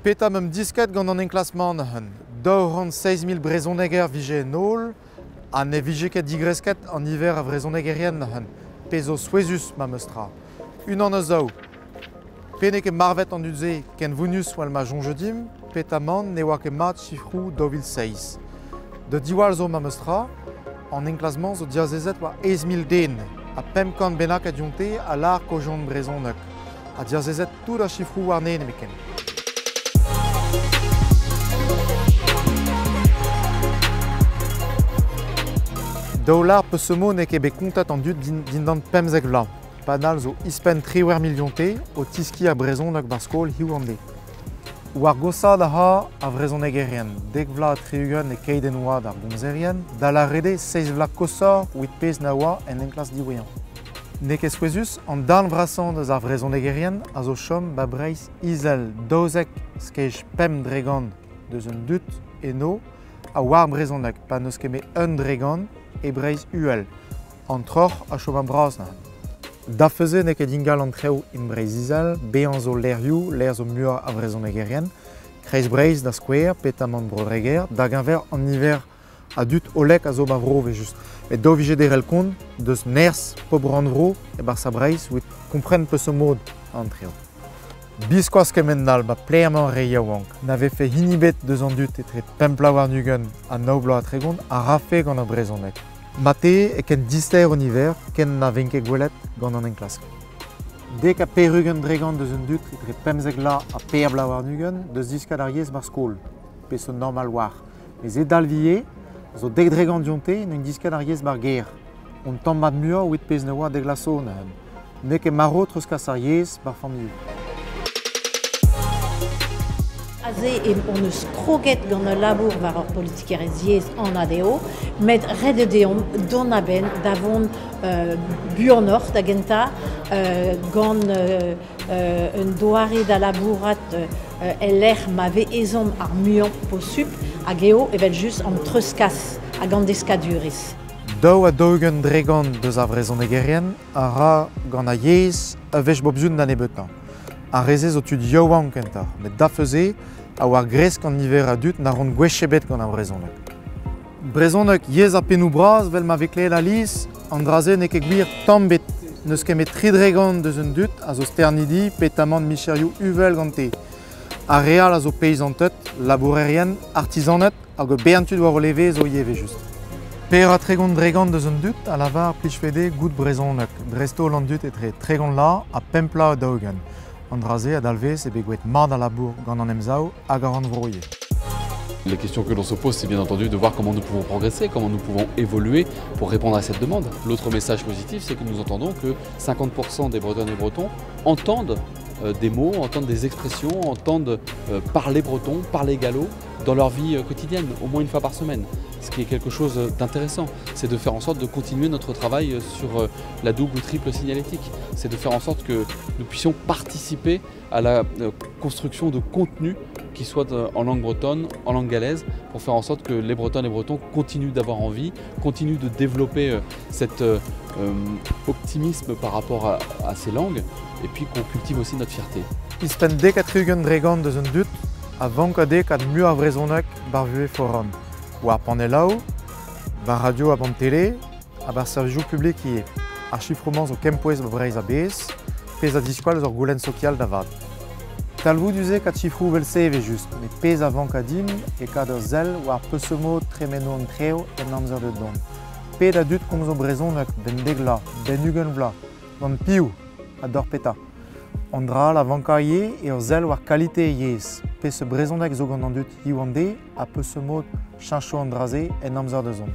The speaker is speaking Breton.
Petra 'meump disket gant an enklask-mañ neuze? 207 000 brezhoneger 'vije en holl ha ne vije ket digresket an niver a vrezhonegerien neuze, pezh zo souezhus memes tra. Unan eus daou. Pe n'eo ket marvet an dud-se ken vounus 'vel ma soñje dimp, petamant ne oa ket mat sifroù 2007. Da diwall zo memes tra, an enklask-mañ zo diazezet war 8 000 den ha 500 bennak a dionte a lâr kaozeont brezhoneg. Ha diazezet tout ar sifroù warne nemetken. Daou lâr peseurt n'eo ket bet kontet an dud dindan 15 vloaz. Padal zo ouzhpenn 18 million te o tiskiñ ar brezhoneg 'bar skol hiziv an deiz. War goshaat a ra ar vrezhonegerien, 10 vloaz ha 60 e keidenn oad ar gomzerien, da lâret eo 7 vloaz koshoc'h evit pezh na oa en enklask diwezhañ. N'eo ket souezhus, an darn vrasañ eus ar vrezhonegerien a zo chom 'ba Breizh Izel, 12,5% deus an dud eno a oar brezhoneg, pa n'eus ket met 1% e Breizh Uhel. An troc'h a chom bras neuze. Da neuze n'eo ket ingal an traoù en Breizh Izel, bezañ zo lec'hioù, lec'h zo muioc'h a vrezhonegerien, Kreiz Breizh da skouer, petamant Bro-Dreger, da geñver an niver a dud hollek a zo 'ba vro evel-just. Met daou vije derc'hel kont deus nerzh pobl rannvro e-barzh Breizh evit kompren peseurt mod an traoù. Biskoazh kement-all 'ba plegañ re yaouank na vefe hini bet deus an dud etre 25 ha 29 a rafe gant ar brezhoneg. Mate e ken dister an niver ken na ven ket gwelet gant an enklask. 90% deus an dud etre 15 vloaz ha 24 deus disket ar yezh 'bar skol, pezh zo normal war. Met se dalv ivez zo 10% dionte n'int disket ar yezh 'bar gêr. On tamm mat muioc'h evit pezh ne oa dek vloaz zo neuze. N'eo ket marv treuzkas ar yezh 'bar familhoù. Aze hon eus kroget gant ul labour war ur politikerezh yezh anat eo, met ret eo deomp dont a-benn da vont buanoc'h da gentañ gant un doare da labourat el lec'h ma vez ezhomm ar muiañ posupl hag eo evel-just an treuzkas hag an deskadurezh. 42% deus ar vrezhonegerien a ra gant ar yezh ur wech bep sizhun da nebeutañ. Ar re-se zo tud yaouank kentoc'h, met da neuze a war gresk an niver a dud na ront gwech ebet gant ar brezhoneg. Brezhoneg yezh ar pennoù bras 'vel ma vez klevet alies, an dra-se n'eo ket gwir tamm ebet. N'eus ket met 3% deus an dud a zo sternidi petamant micherioù uvel gante. Ar re all a zo peizanted, labourerien, artizaned hag ur bern tud war o leve zo ivez evel-just. 34% deus an dud a lavar plijfe dezhe goût brezhoneg, dreist-holl an dud etre 30 vloaz ha 5 vloaz ha 40. An dra-se a dalvez e bet gwelet mat al labour gant an Emsav hag ar rannvro ivez. Les questions que l'on se pose, c'est bien entendu de voir comment nous pouvons progresser, comment nous pouvons évoluer pour répondre à cette demande. L'autre message positif, c'est que nous entendons que 50% des Bretonnes et Bretons entendent des mots, entendent des expressions, entendent parler breton, parler gallo dans leur vie quotidienne, au moins une fois par semaine. Ce qui est quelque chose d'intéressant, c'est de faire en sorte de continuer notre travail sur la double ou triple signalétique. C'est de faire en sorte que nous puissions participer à la construction de contenus qui soient en langue bretonne, en langue gallaise, pour faire en sorte que les Bretonnes et Bretons continuent d'avoir envie, continuent de développer cet optimisme par rapport à ces langues, et puis qu'on cultive aussi notre fierté. Ouzhpenn 70% deus an dud a vank dezhe kaout muioc'h a vrezhoneg 'bar vuhez foran. War panelloù, war radio ha an tele, ha war servijoù publik ivez. Ar sifroù-mañ zo kempouez 'ba Breizh a-bezh, pezh a ziskoaz ur goulenn sokial da vat. Talvoudus eo kaout sifroù evel-se evel-just, met pezh a vank dimp eo kaout ur sell war peseurt mod tremeno an traoù en amzer da dont. Pet a dud komzo brezhoneg 'benn 10 vloaz, 'benn 20 vloaz, gant piv ha d'ober petra. An dra all a vanka ivez eo ur sell war kalite e yezh. Peseurt brezhoneg zo gant an dud hiziv an deiz ha peseurt mod cheñcho an dra-se en amzer da zont.